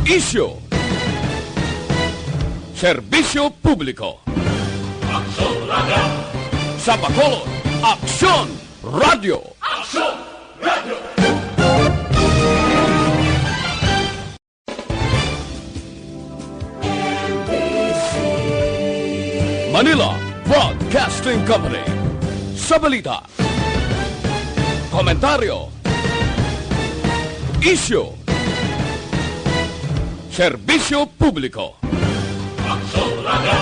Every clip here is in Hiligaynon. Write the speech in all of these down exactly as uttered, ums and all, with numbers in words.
Isyu. Serbisyo publiko. Aksyon Radio. Sa Bacolod, Aksyon Radio. Aksyon Radio. Manila Broadcasting Company. Sa balita, komentaryo, isyu, serbisyo publiko. Aksyon Radio.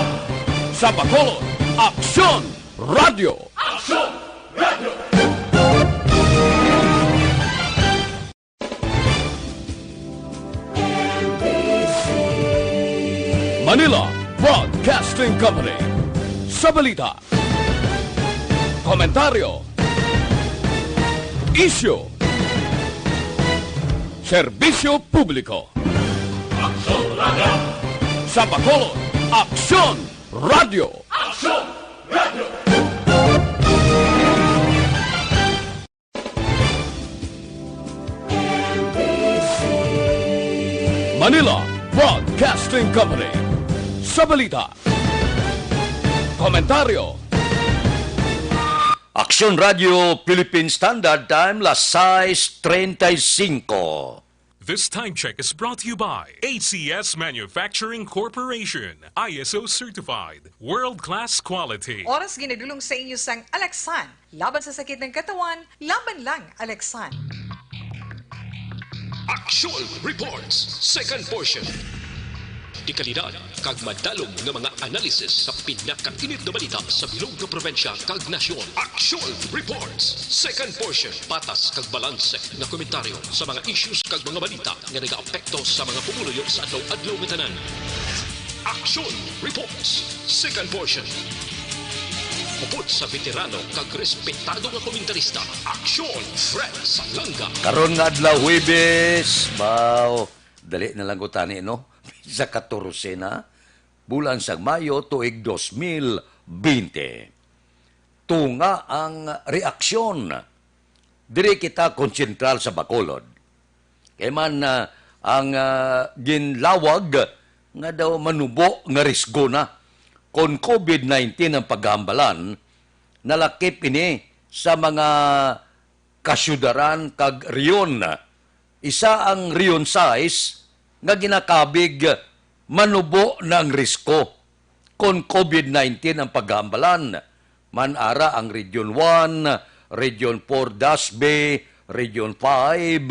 Sa Bacolod, Aksyon Radio. Aksyon Radio. Manila Broadcasting Company. Sa balita, komentaryo, isyu, serbisyo publiko. Aksyon Radio. Sa Bacolod, Aksyon Radio. Aksyon Radio. Manila Broadcasting Company. Sa balita, komentaryo, Aksyon Radio Philippine Standard Time, las sais treinta y cinco. This time check is brought to you by A C S Manufacturing Corporation, I S O certified, world-class quality. Oras ginadulong sa inyo sang Alaxan. Laban sa sakit ng katawan, laban lang, Alaxan. Action Reports, second portion. Dekalidad kag madalom nga mga analysis sa pinakainit nga balita sa bilog nga probinsya kag nasyon. Action Reports, second portion. Patas kag balanse nga komentaryo sa mga issues kag mga balita nga nagaapekto sa mga pumuluyo sa adlaw-adlaw nga tanan. Action Reports, second portion. Upod sa veterano kag respetado nga komentarista, Action Fred Salanga. Karon nga adlaw, Huwebes, baw, dali na lang ko tani, no? Sa katorse na, bulan sang Mayo, tuig dos mil bente. Tunga ang reaksyon. Diri kita konsentral sa Bacolod. Kay man, ah, ang, ah, ginlawag nga daw manubo nga risgo na kon covid nineteen ang paghambalan, nalakip ini sa mga kasyudaran kag rehiyon. Isa ang Region sais nga ginakabig manubo na ang risko kon covid nineteen ang paghambalan. Man ara ang Region one, Region four dash B, Region five,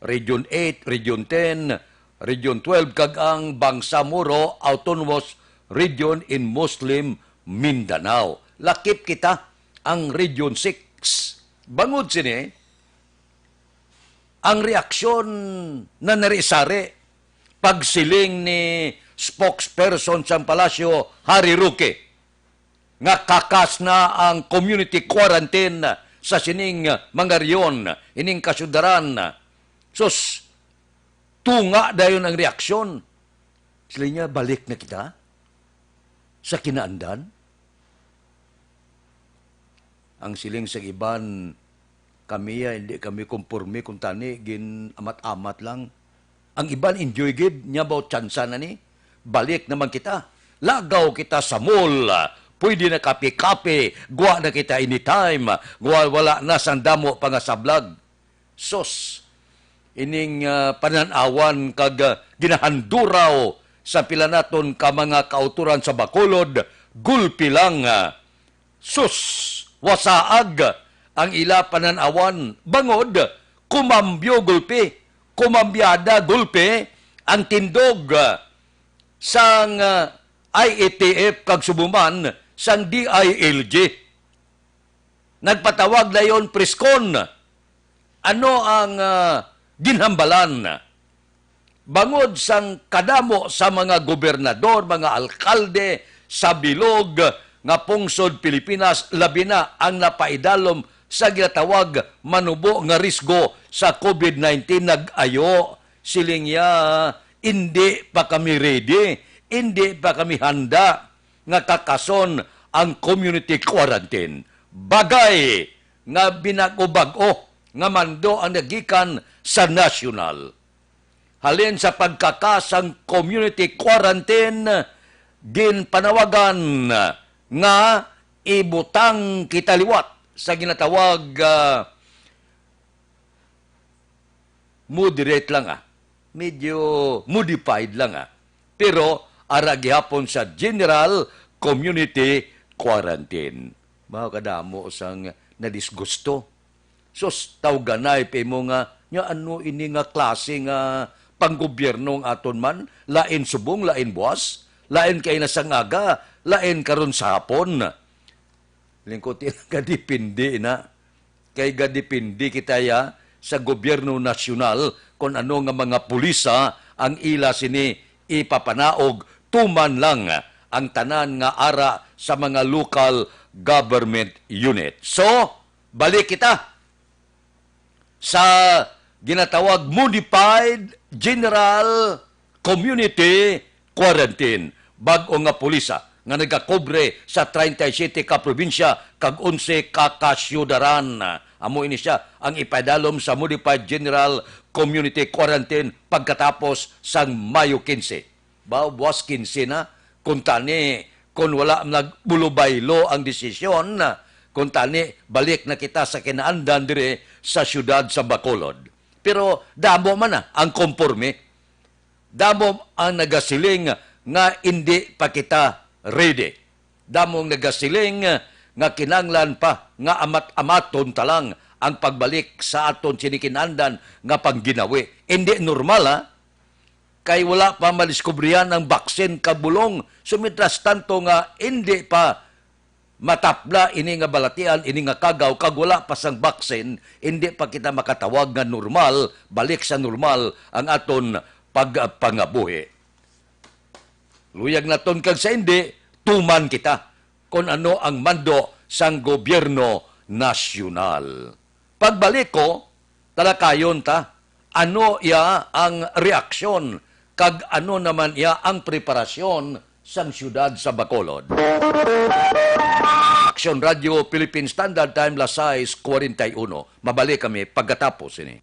Region eight, Region ten, Region twelve, kag ang Bangsamoro Autonomous Region in Muslim Mindanao. Lakip kita ang Region six. Bangod sini, ang reaksyon na narisari pagsiling ni spokesperson sang Palasyo, Harry Roque, nga kakas na ang community quarantine sa sining mga rehiyon, ining kasyudaran. Sus, tunga dayon ang reaksyon. Sila niya, balik na kita sa kinaandan. Ang siling sa iban, "Kami, ah, hindi kami komporme kung tani, gin-amat-amat lang." Ang iban, enjoy gid, nya ba tsansa na ni? Balik naman kita. Lagaw kita sa mall. Pwede na kape-kape. Gwa na kita anytime. Gwa, wala na sang damo pa nga sablag. Sus, ining, ah, panan-awan kag, ah, ginahanduraw sa pila naton ka mga kautoran sa Bacolod, gulpi lang, ah. Sus, wasaag ang ila panan-awan, bangod kumambyo gulpi, kumambyada gulpi ang tindog, ah, sang, ah, I A T F kag subong man sang D I L G. Nagpatawag dayon preskon. Ano ang, ah, ginhambalan? Bangod sang kadamo sa mga gobernador, mga alkalde sa bilog nga pungsod Pilipinas, labi na ang napaidalom sa ginatawag manubo nga risgo sa covid nineteen, nag-ayo, siling niya, "Indi pa kami ready, indi pa kami handa nga kakason ang community quarantine." Bagay nga binag-o-bag-o nga mando ang nagikan sa nasyonal. Halin sa pagkakasang community quarantine, ginpanawagan nga ibutang kita liwat sa ginatawag, ah, moderate lang, ah. Medyo modified lang, ah. Pero ara gihapon sa general community quarantine. Mao kadamo sang nadisgusto. Sus, tawganay pa imo nga, nya ano ini nga klase nga panggobyerno ang aton man? Lain subong, lain buwas, lain kay na sang aga, lain karon sa hapon. Lingkod, gadepende na. Kay gadepende kita ya sa gobyerno nasyonal kon ano nga mga pulisa ang ila sini ipapanaog, tuman lang ang tanan nga ara sa mga local government unit. So, balik kita sa ginatawag modified general community quarantine, bag-o nga pulisa nga nagakobre sa treinta y siete ka probinsya kag onse ka kasyudaran. Amo ini sia ang ipadalom sa modified general community quarantine pagkatapos sang Mayo quince. Ba, buwas quince na. Kung tani, kung wala nagbulobaylo ang desisyon, kung tani, balik na kita sa kinaandan dire sa siyudad sa Bacolod. Pero damo man na ang komporme. Damo ang nagasiling nga indi pa kita ready. Damo ang nagasiling nga kinanglan pa nga amat-amaton ta lang ang pagbalik sa aton sini kinaandan nga pangginawi. Indi normal, ha? Kay wala pa madiskubrihan ang baksin kag bulong. So, mientras tanto nga indi pa matapla ini nga balatian, ini nga kagaw, kag wala pa sang baksin, indi pa kita makatawag nga normal, balik sa normal ang aton pagpangabuhi. Luyag naton kag sa indi, tuman kita kon ano ang mando sang gobyerno nasyonal. Pagbalik ko, talakayon ta, ano iya ang reaksyon, kag ano naman iya ang preparasyon sang siyudad sa Bacolod. Action Radio Philippine Standard Time, las sais cuarenta y uno. Mabalik kami pagkatapos ini.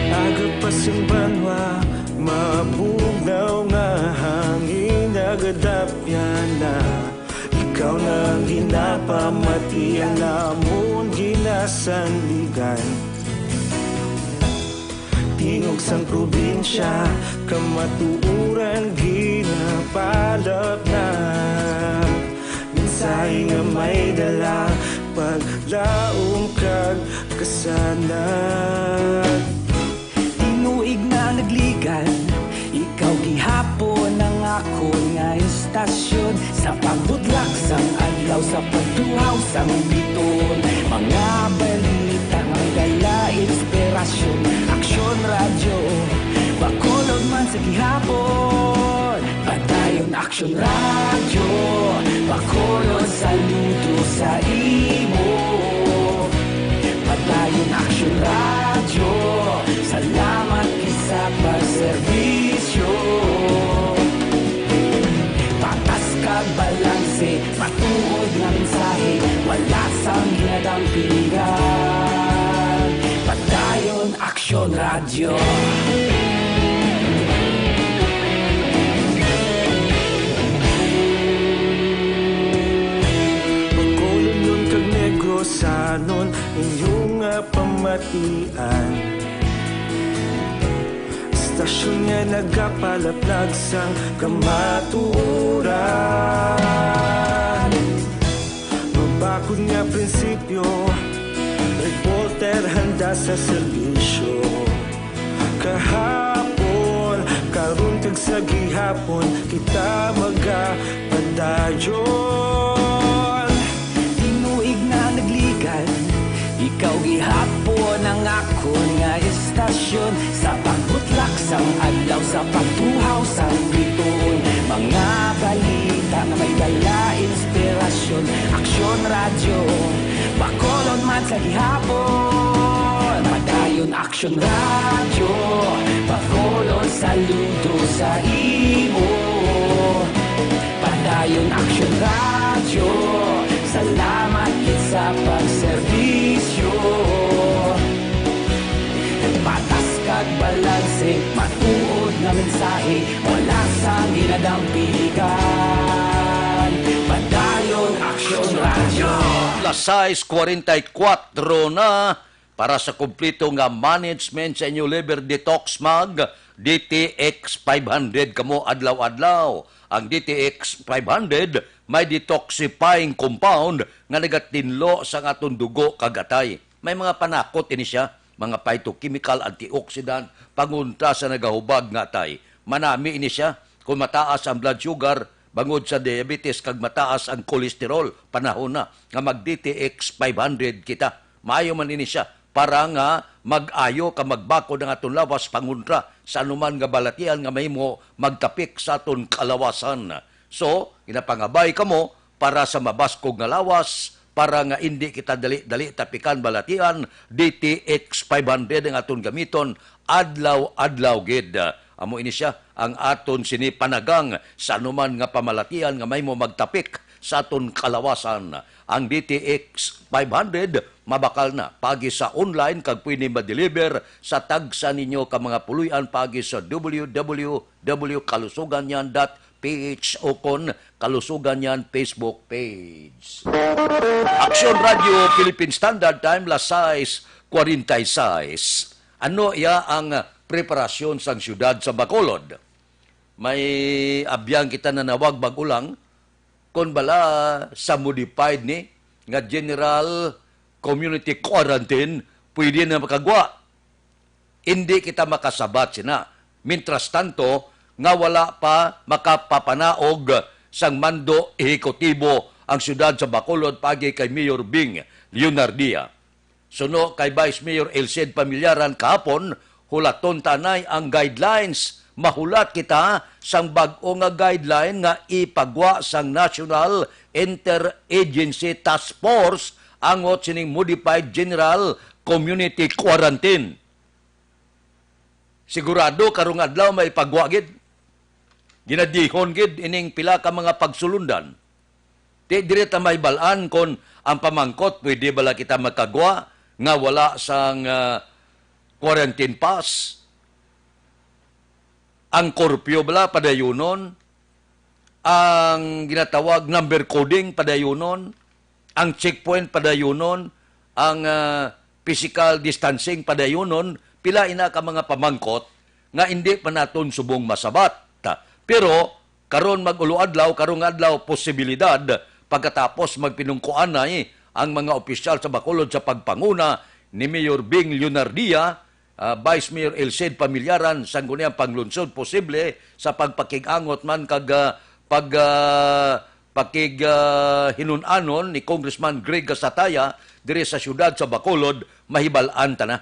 Aga pa sing banwa, mabugnaw nga hangin, nagadapyan na. Ikaw na ang ginapamatian namon ginasandigan. Tingog sang probinsya, kamatuoran ginapalapnag. Mensahe nga may dala, paglaom kag kasanag. Tinuig na nagligad, ikaw gihapon ang akon nga istasyon. Sa pagbutlak sang adlaw, sa pagtuhaw sang bituon, mga balita nga may dala inspirasyon. Aksyon Radyo Bacolod man sa gihapon. Padayon Aksyon Radyo, Bacolod, saludo sa imo. Padayon Aksyon Radyo, salamat gid sa pagserbisyo. Patas kag balanse, matuod nga mensahe, wala sang ginadampingan. Padayon Aksyon Radyo. Bacolodnon kag Negrosanon, inyo nga pamatian. Istasyon nga nagapalaplag sang kamatuoran. Mabakod nga prinsipyo, reporter handa sa serbisyo. Kahapon, karon kag sa gihapon, kita magapadayon. Tinuig na nagligad, ikaw gihapon ang akon nga istasyon. Sa pagbutlak sang adlaw, sa pagtuhaw sang bituon, mga balita nga may dala inspirasyon. Aksyon Radyo, bak- Gihapon, Padayon Aksyon Radyo, Bacolod, saludo sa imo. Padayon Aksyon Radyo, salamat gid sa pagserbisyo. Patas kag balanse, matuod nga mensahe, wala sang ginadampigan. Padayon Aksyon Radyo. Las sais kuwarenta y kuwatro na. Para sa kumpleto nga management sa inyo liver detox, mag D T X five hundred kamo adlaw-adlaw. Ang D T X five hundred may detoxifying compound nga nagatinlo sa aton dugo kag atay. May mga panakot ini siya, mga phytochemical, antioxidant, pangontra sa nagahubag nga atay. Manami ini siya kung mataas ang blood sugar, bangod sa diabetes kag mataas ang cholesterol. Panahon na nga mag D T X five hundred kita. Maayo man ini siya para nga mag-ayo ka magbakod ang aton lawas pangontra sa anuman nga balatian nga mahimo magtapik sa aton kalawasan. So, ginapangabay kamo para sa mabaskog nga lawas, para nga indi kita dali-dali tapikan balatian, D T X five hundred ang aton gamiton adlaw-adlaw gid. Amo ini siya ang aton sini panagang sa anuman nga pamalatian nga mahimo magtapik sa aton kalawasan. Ang D T X five hundred mabakal na paagi sa online kag pwede ma-deliver sa tagsa ninyo ka mga puloy-an paagi sa w w w kalusuganyan dot p h o kon Kalusuganyan Facebook page. Aksyon Radio Philippine Standard Time, las sais kuwarenta y sais. Ano iya ang preparasyon sang siyudad sa Bacolod? May abyan kita nanawag bag-o lang, kon bala sa modified ni nga general community quarantine, pwede na makagwa. Indi kita makasabat sina. Mientras tanto, nga wala pa makapapanaog sang mando ehekutibo ang siyudad sa Bacolod paagi kay Mayor Bing Leonardia. Suno kay Vice Mayor Elcid Pamillaran kahapon, hulaton ta anay ang guidelines. Mahulat kita sang bag-o nga guideline nga ipagwa sang National Interagency Task Force angot sining Modified General Community Quarantine. Sigurado karong adlaw may pagwa gid. Ginadihon gid ining pila ka mga pagsulundan. Ti diri ta mahibal-an kon ang pamangkot, pwede bala kita makagwa nga wala sang, ah, quarantine pass? Ang curfew bala padayunon? Ang ginatawag number coding padayunon? Ang checkpoint padayunon? Ang, ah, physical distancing padayunon? Pila ina ka mga pamangkot nga indi pa naton subong masabat. Pero karon mag-ulo adlaw, karong adlaw posibilidad, pagkatapos magpinungkuanay ang mga opisyal sa Bacolod sa pagpanguna ni Mayor Bing Leonardia, ah, Vice Mayor Elcid Pamillaran, sang guni ang panglungsod posible sa pagpakig-angot man kag, ah, pag, ah, pakig, ah, hinun-anon ni Congressman Greg Gasataya diri sa siyudad sa Bacolod, mahibal-an ta na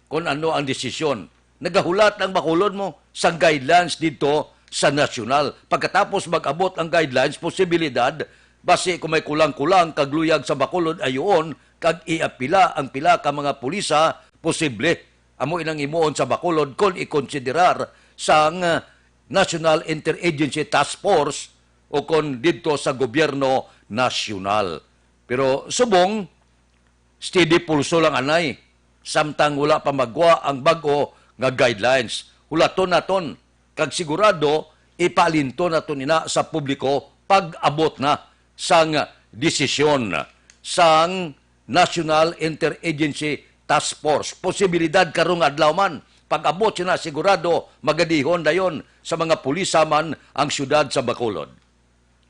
kon ano ang desisyon. Nagahulat ang Bacolod mo sang guidelines didto sa nasyonal. Pagkatapos mag-abot ang guidelines, posibilidad, basi kung may kulang-kulang kag luyag sa Bacolod ayuon kag iapila ang pila ka mga pulisa, posible. Amo inang himuon sa Bacolod kon ikonsiderar sang National Interagency Task Force o kon didto sa gobyerno nasyonal. Pero subong, steady pulso lang anay, samtang wala pa magwa ang bag-o nga guidelines. Hulaton naton, kag sigurado, ipaalinton naton ina sa publiko pag-abot na sang desisyon sang National Interagency Task Force. Posibilidad karong adlaw man, pag-abot sina sigurado, magadihon dayon sa mga pulisa man ang siyudad sa Bacolod.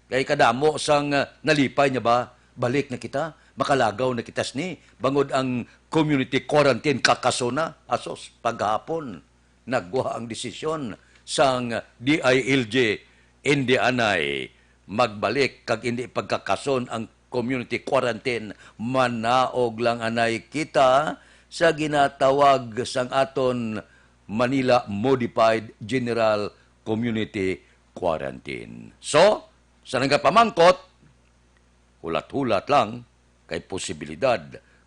Kay kadamo sang, ah, nalipay niya ba, balik na kita, makalagaw na kita sini, bangod ang community quarantine kakaso na. Asos, paghapon, nagwa ang desisyon sang D I L G, indi anay magbalik kag indi pagkakason ang community quarantine, manaog lang anay kita sa ginatawag sang aton Manila Modified General Community Quarantine. So, sa nagapamangkot, hulat-hulat lang, kay posibilidad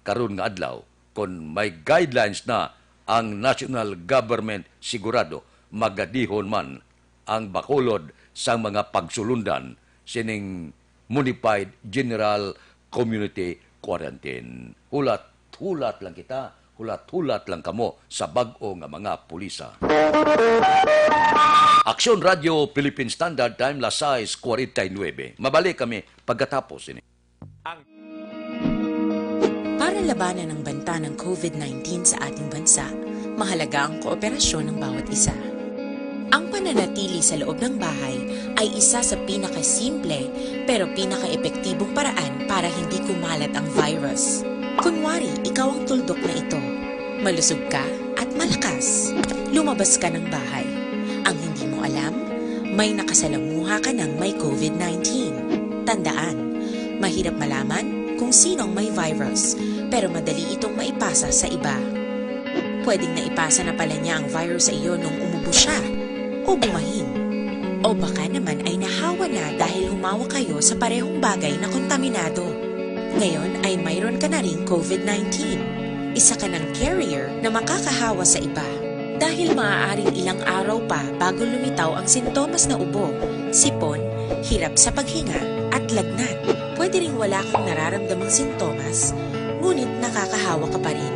karon nga adlaw, kon may guidelines na ang national government, sigurado magadihon man ang Bacolod sa mga pagsulundan sining Modified General Community Quarantine. Hulat-hulat lang kita, hulat-hulat lang kamo sa bag-o nga mga pulisa. Aksyon Radio Philippine Standard Time, las sais cuarenta y nueve. Mabalik kami pagkatapos ini. Para labanan ang banta ng COVID nineteen sa ating bansa, mahalaga ang kooperasyon ng bawat isa. Ang pananatili sa loob ng bahay ay isa sa pinakasimple pero pinakaepektibong paraan para hindi kumalat ang virus. Kunwari, ikaw ang tuldok na ito. Malusog ka at malakas. Lumabas ka ng bahay. Ang hindi mo alam, may nakasalamuha ka ng may COVID nineteen. Tandaan, mahirap malaman kung sino ang may virus, pero madali itong maipasa sa iba. Pwedeng naipasa na pala niya ang virus sa iyo nung umubo siya o bumahin. O baka naman ay nahawa na dahil humawak kayo sa parehong bagay na kontaminado. Ngayon ay mayroon ka na ring COVID nineteen. Isa ka ng carrier na makakahawa sa iba. Dahil maaaring ilang araw pa bago lumitaw ang sintomas na ubo, sipon, hirap sa paghinga, at lagnat. Pwede ring wala kang nararamdamang sintomas, ngunit nakakahawa ka pa rin.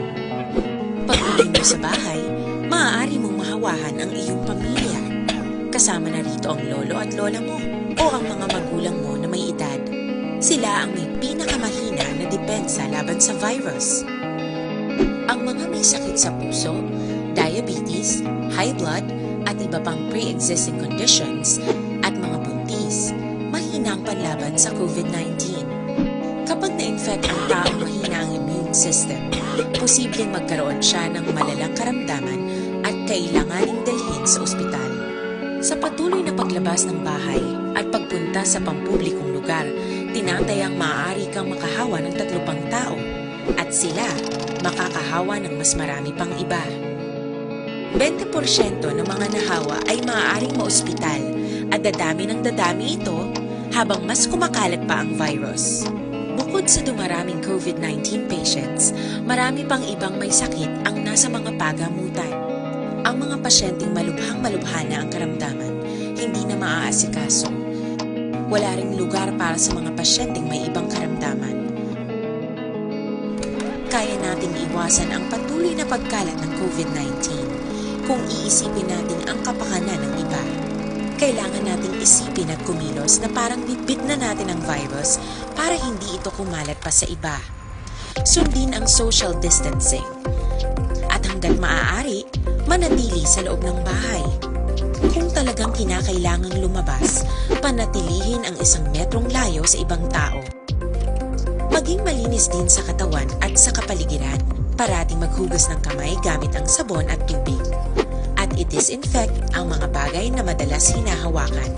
Pag-uwi mo sa bahay, maaari mong mahawahan ang iyong pamilya. Kasama na rito ang lolo at lola mo o ang mga magulang mo na may edad. Sila ang may pinakamahina na depensa laban sa virus. Ang mga may sakit sa puso, diabetes, high blood, at iba pang pre-existing conditions, at mga buntis, mahina ang panlaban sa COVID nineteen. Kapag na-infect ang taong mahina ang immune system, posibleng magkaroon siya ng malalang karamdaman at kailanganing dalhin sa ospital. Sa patuloy na paglabas ng bahay at pagpunta sa pampublikong lugar, tinatayang maaari kang makahawa ng tatlo pang tao at sila makakahawa ng mas marami pang iba. Bente porsyento ng mga nahawa ay maaaring maospital at dadami ng dadami ito habang mas kumakalat pa ang virus. Bukod sa dumaraming COVID nineteen patients, marami pang ibang may sakit ang nasa mga pagamutan. Ang mga pasyenteng malubhang-malubha na ang karamdaman, hindi na maaasikaso. Wala ring lugar para sa mga pasyenteng may ibang karamdaman. Kaya nating iwasan ang patuloy na pagkalat ng COVID nineteen kung iisipin natin ang kapakanan ng iba. Kailangan nating isipin at kumilos na parang bitbit na natin ang virus para hindi ito kumalat pa sa iba. Sundin ang social distancing. At hanggat maaari, manatili sa loob ng bahay. Kung talagang kinakailangang lumabas, panatilihin ang isang metrong layo sa ibang tao. Maging malinis din sa katawan at sa kapaligiran. Parating maghugas ng kamay gamit ang sabon at tubig. At i-disinfect ang mga bagay na madalas hinahawakan.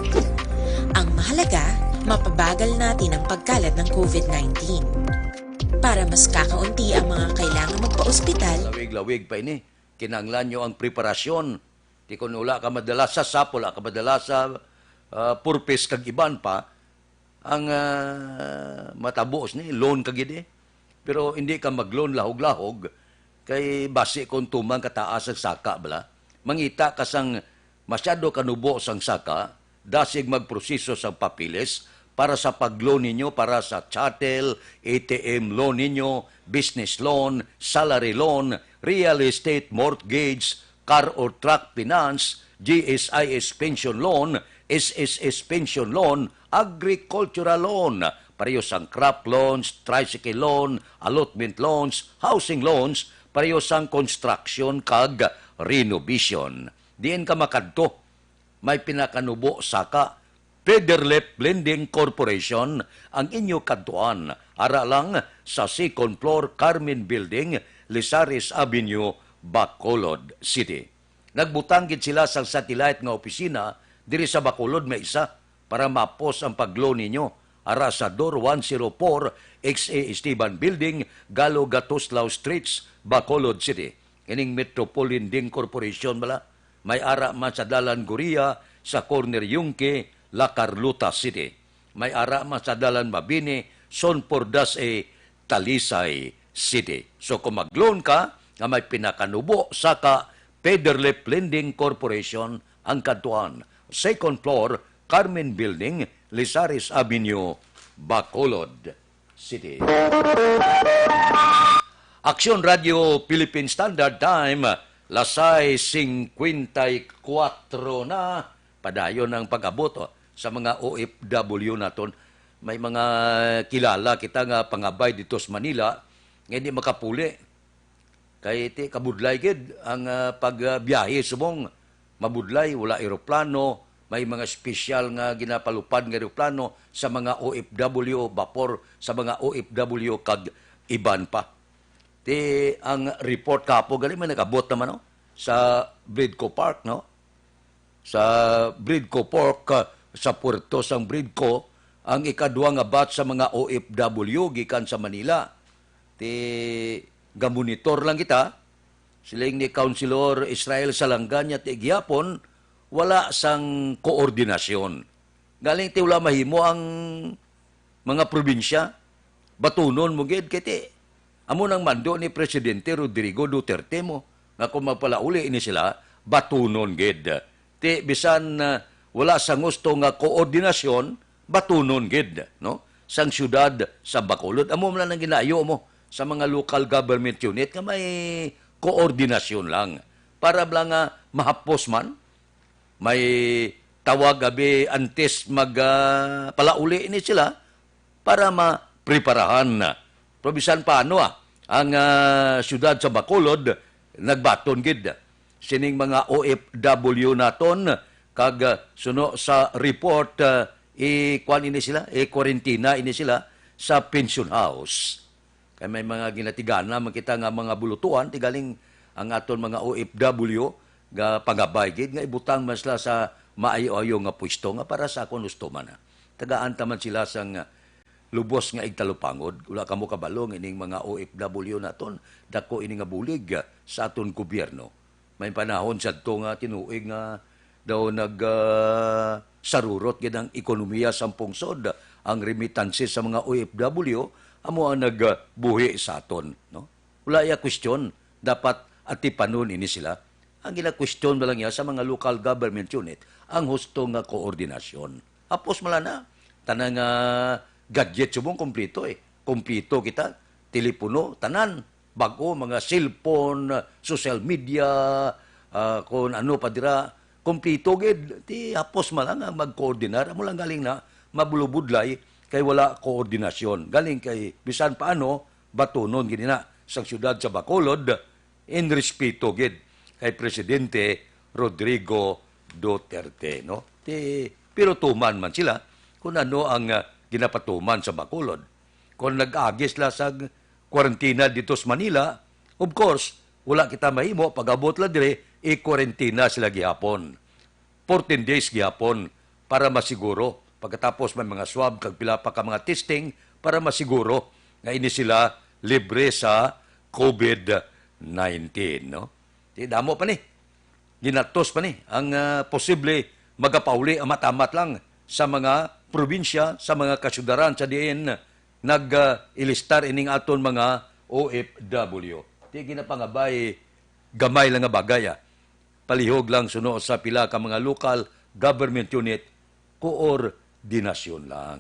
Ang mahalaga, mapabagal natin ang pagkalat ng COVID nineteen. Para mas kakaunti ang mga kailangan magpa-ospital, Lawig-lawig pa ini. Kinahanglan nyo ang preparasyon. Di kon wala ka madala sa sap, wala ka madala sa, ah, purpose kag iban pa, ang, ah, matabo sini, loan ka gid eh. Pero hindi ka mag-loan lahog-lahog, kay basi kon tumang kataas ang saka, bala. Mangita ka sang masyado kanubo sang saka, dasig magproseso sang papeles para sa pag-loan ninyo para sa chattel, A T M loan ninyo, business loan, salary loan, real estate mortgage, car or truck finance, G S I S pension loan, S S S pension loan, agricultural loan, pareho sang crop loans, tricycle loan, allotment loans, housing loans, pareho sang construction kag renovation. Diin ka makadto? May pinakanubo saka Federlip Lending Corporation ang inyo kadtuan, ara lang sa second floor, Carmen Building, Lizares Avenue, Bacolod City. Nagbutang gid sila sang satellite nga opisina diri sa Bacolod, may isa, para mapos ang pag-loan ninyo, ara sa Door one zero four, X A Esteban Building, Galo Gatuslao Streets, Bacolod City. Ining Metropol Lending Corporation bala, may ara man sa Dalan Goria sa corner Yungque, La Carlota City. May ara man sa Dalan Mabini, Son Pordas A, Talisay City. So kung mag-loan ka nga may pinakanubo sa ka, Federlip Lending Corporation ang kadtuan. Second floor, Carmen Building, Lizares Avenue, Bacolod City. Aksyon Radio Philippine Standard Time, las sais singkwenta y kuwatro na. Padayon ang pag-abot, oh, sa mga O F W naton. May mga kilala kita nga pangabay dito sa Manila nga hindi makapuli. Kay ti kabudlay gid ang, ah, pagbiyahe subong mabudlay, wala eroplano, may mga espesyal nga ginapalupad nga eroplano sa mga O F W, bapor sa mga O F W kag iban pa. Ti ang report kapo gali may nag-abot naman, no? Sa Bridco Park, no? Sa Bridco Park, ah, sa puerto sang Bridco, ang ikadwa nga batch sa mga O F W gikan sa Manila. Ti gamonitor lang kita, siling ni Councilor Israel Salanggan niya ti gihapon, wala sang koordinasyon. Galing ti wala mahimo ang mga probinsya, batunon mo gid kay ti amo nang mando ni Presidente Rodrigo Duterte mo nga kung magpalauli ini sila, batunon gid. Ti bisan, ah, wala sang husto nga koordinasyon, batunon gid, no? Sang siyudad sa Bacolod. Amo man lang ang ginaayo mo sa mga local government unit nga may koordinasyon lang para lang nga mahapos man may tawag abi antes mag, ah, palauli ini sila para mapreparahan na. Pero bisan paano, ah, ang, ah, siyudad sa Bacolod nagbaton gid sining mga O F W naton kag, ah, suno sa report, ah, i-kuan ini sila, i-quarantina ini sila sa pension house. Kay may mga ginatigana man kita nga mga bulutuan, ti galing ang aton mga O F W nga pangabay gid nga ibutang man sila sa maayo-ayo nga pwesto nga para sa akon husto man, ha. Tagaan ta man sila sang lubos nga igtalupangod. Wala kamo kabalo nga ining mga O F W naton, dako ini nga bulig sa aton gobyerno. May panahon sadto nga tinuig nga daw nag, ah, sarurot gid ang ekonomiya sang pungsod. Ang remittances sa mga O F W amo ang nagbuhi sa aton, no? Wala iya kwestiyon, dapat atipanon ini sila. Ang ginakwestiyon na lang niya sa mga local government unit, ang husto nga koordinasyon. Hapos man lang na, tanan nga gadget subong kompleto eh. Kompleto kita, telepono, tanan. Bag-o, mga cellphone, social media, ah, kung ano pa dira, kompleto gid. Ti hapos man lang ang magkoordinar. Amo lang galing na, mabulubudlay, kay wala koordinasyon. Galing kay, bisan paano, batunon gid na sang siyudad sa Bacolod, in respeto gid kay Presidente Rodrigo Duterte, no? Ti, pero tuman man sila kung ano ang, ah, ginapatuman sa Bacolod. Kung nag-agi sila sa kwarantina dito sa Manila, of course, wala kita mahimo, pag-abot la dire, i-quarantina sila gihapon. Fourteen days gihapon para masiguro. Pagkatapos may mga swab kag pila pa ka mga testing para masiguro nga ini sila libre sa COVID nineteen, no? Di damo pa ni. Ginatos pa ni ang, ah, posible magapauli amat-amat lang sa mga probinsya, sa mga kasyudaran sa diin nag, ah, ilistar ining aton mga O F W. Di ginapangabay gamay lang nga bagay, ah. Palihog lang suno sa pila ka mga local government unit, koordinasyon lang.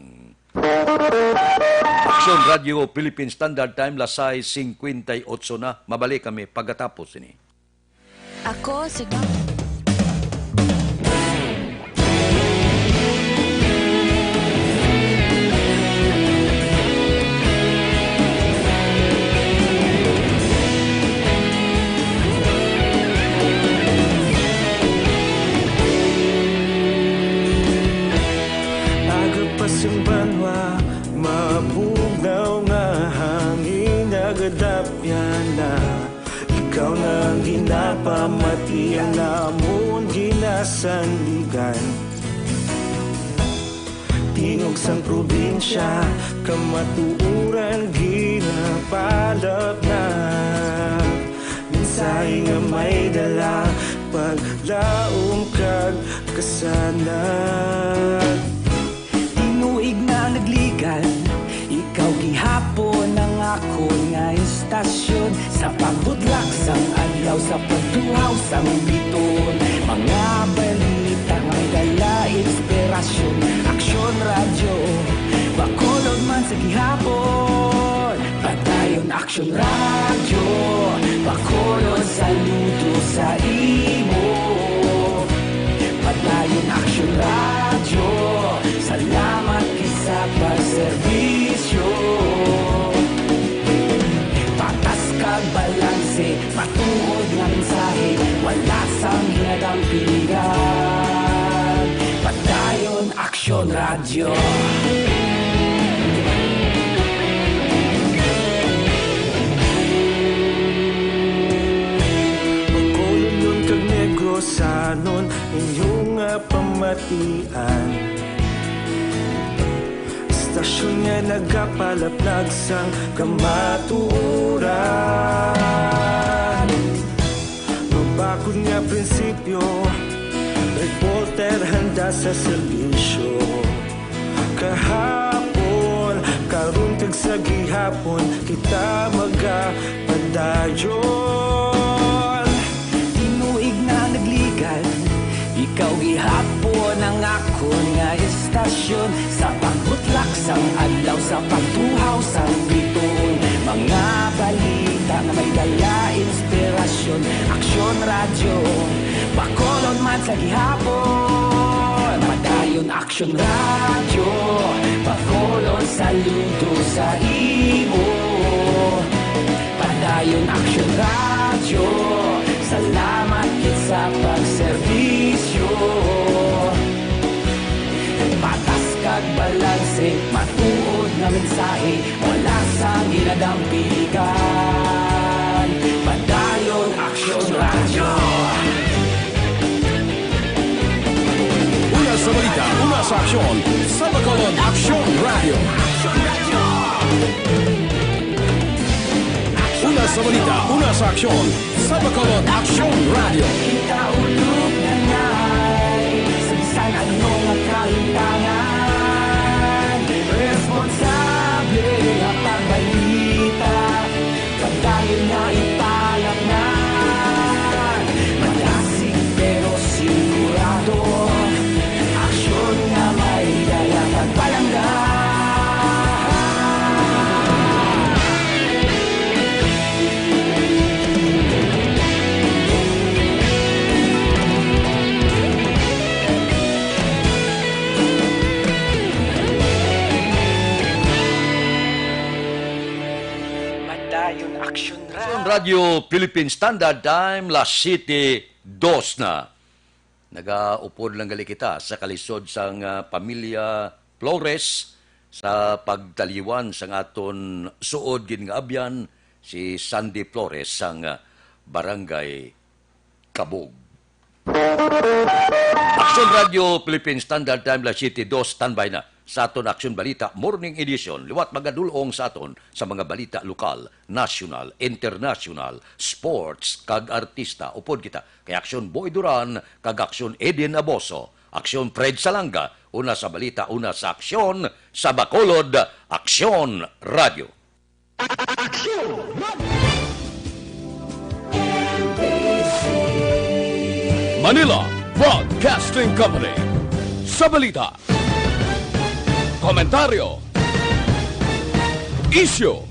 Aksyon Radio Philippine Standard Time, las sais singkwenta y otso na. Mabalik kami pagkatapos ini. Ako si Aga pa sing banwa, mabugnaw nga hangin nagadapyan na. Ikaw na ang ginapamati, ang amon ginasandigan. Tingog sang probinsya, kamatuoran ginapalap na. Mensahe nga may dala, paglaom kag kasanag. Tinuig na nagligan, ikaw gihapon ang akon nga istorya. Istasyon sa pagbutlak sang adlaw, sa pagtuhaw sang biton, mga balita nga may dala inspirasyon. Aksyon Radyo, Bacolod man sa gihapon. Padayon Aksyon Radyo, Bacolod saludo sa imo. Padayon Aksyon Radyo, salamat kita sa pagserbisyo. Patas kag balanse, matuod nga mensahe, wala sang ginadampigan. Padayon Aksyon Radyo. Bacolodnon kag Negrosanon, inyo nga pamatian. Istasyon nga nagapalaplag sang kamatuoran. Mabakod nga prinsipyo, reporter handa sa serbisyo. Kahapon, karon kag sa gihapon, kita magapadayon. Tinuig na nagligad, ikaw gihapon ang akon nga istasyon. Sa pagbutlak sang adlaw, sa pagtuhaw sang biton, mga balita nga may dala inspirasyon. Aksyon Radyo, Bacolod man sa gihapon. Padayon Aksyon Radyo, Bacolod saludo sa imo. Padayon Aksyon Radyo, salamat kita sa pagserbisyo. Patas kag balanse, matuod nga mensahe, wala sang ginadampigan. Padayon Aksyon Radyo. Una sa balita, una sa aksyon, sa Bacolod Aksyon Radyo. Una sa balita, una sa aksyon, sa Bacolod Aksyon Radyo. Kita ulog na ngay, sa bisan ano nga kalimtangan, responsable nga pagbalita. Padayon nga ipalaknag, madasig pero sigurado. Aksyon nga may dala kag palangga. Padayon Aksyon Radyo Philippine Standard Time, las siyete dos na. Nagaupod lang gali kita sa kalisod sang, ah, pamilya Flores sa pagtaliwan sang aton suod gid nga abyan, si Sandy Flores sang, ah, Barangay Kabog. Aksyon Radyo Philippine Standard Time, las siyete dos, standby na sa aton Aksyon Balita Morning Edition. Liwat magadul-ong sa aton sa mga balita lokal, nasyonal, internasyonal, sports, kag artista. Upod kita kay Aksyon Boy Duran kag Aksyon Eden Aboso, Aksyon Fred Salanga, una sa balita, una sa aksyon, sa Bacolod, Aksyon Radyo. Manila Broadcasting Company. Sa balita, komentaryo, isyu,